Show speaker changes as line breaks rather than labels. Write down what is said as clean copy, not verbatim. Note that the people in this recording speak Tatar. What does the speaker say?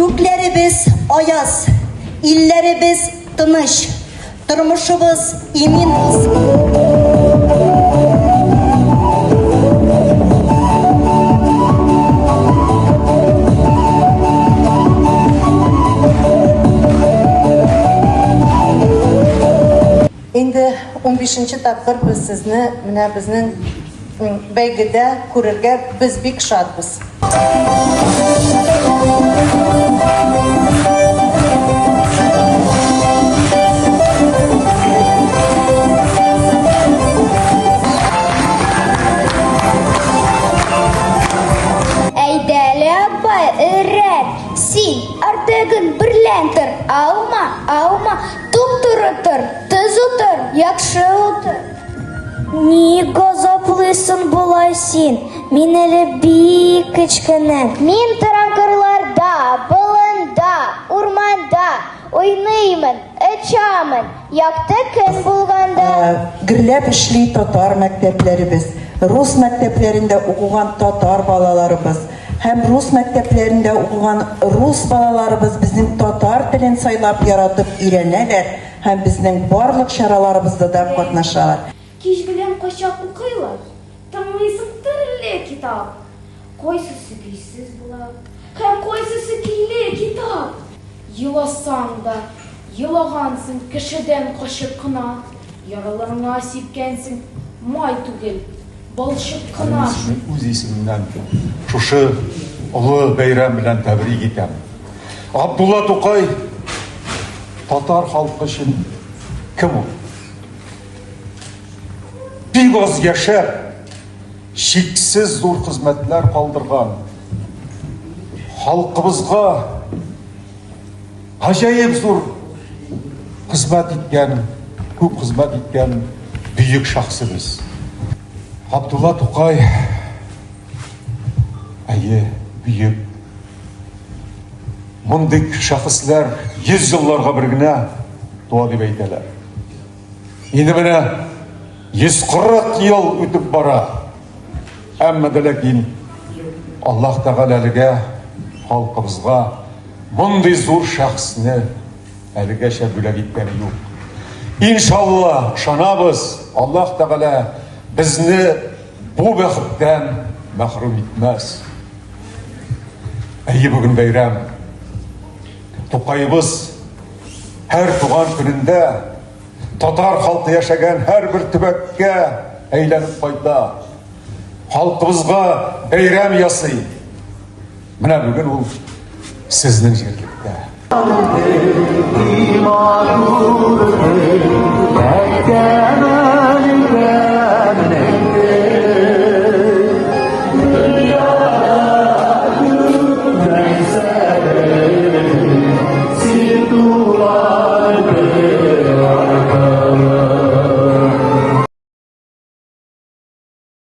Күкләребез аяз, илләребез тыныч, тормышыбыз имин булсын.
Инде унбишенче тапкыр без сезне менә безнең бәйгедә күрергә без бик шатбыз.
Әйдәле, апай, өрәк, син артыгын берлән тор, алма, алма, Туп-туры тор, төз утыр, яхшы утыр. Ник газаплыйсың болай син? Мин әле бик кечкенә. Мин торам кырларда, болында, урманда, уйныймын, очамын, якты көн булганда.
Гөрләп эшли татар мәктәпләребез, рус мәктәпләрендә укыган татар балаларыбыз. Һәм рус мәктәпләрендә укыган рус балаларыбыз безнең татар телен сайлап, яратып өйрәнәләр һәм безнең барлык чараларыбызда да катнашалар.
Кич белән кайчак укыйлар, тыңлыйсың төрле китап. Кайсысы көйсез була, һәм кайсысы көйле китап. Еласаң да, елагансың кешедән качып кына, яраларыңа сипкәнсең май түгел, Балчык кына.
Мин сезне үз исемемнән шушы олы бәйрәм белән тәбрик итәм. Абдулла Тукай татар халкы өчен кем ул? Бик аз яшәп, чиксез зур хезмәтләр калдырган, халкыбызга Гаҗәеп зур хезмәт иткән, күп хезмәт иткән бөек шәхсебез. Габдулла Тукай, әйе, бөек. Мондый шәхесләр 100 елларга бер генә туа дип әйтәләр. Инде менә 140 ел үтеп бара. Әмма дә ләкин Аллаһ Тәгалә әлегә халкыбызга мондый зур шәхесне әлегәчә бүләк иткәне юк. Иншалла, ышанабыз, Аллаһ Тәгалә безне бу бәхеттән мәхрүм итмәс. Әйе, бүген бәйрәм. Тукаебыз һәр туган көнендә Татар халкы яшәгән һәрбер төбәккә әйләнеп кайта. Халкыбызга бәйрәм ясый. Менә бүген ул сезнең җирлектә.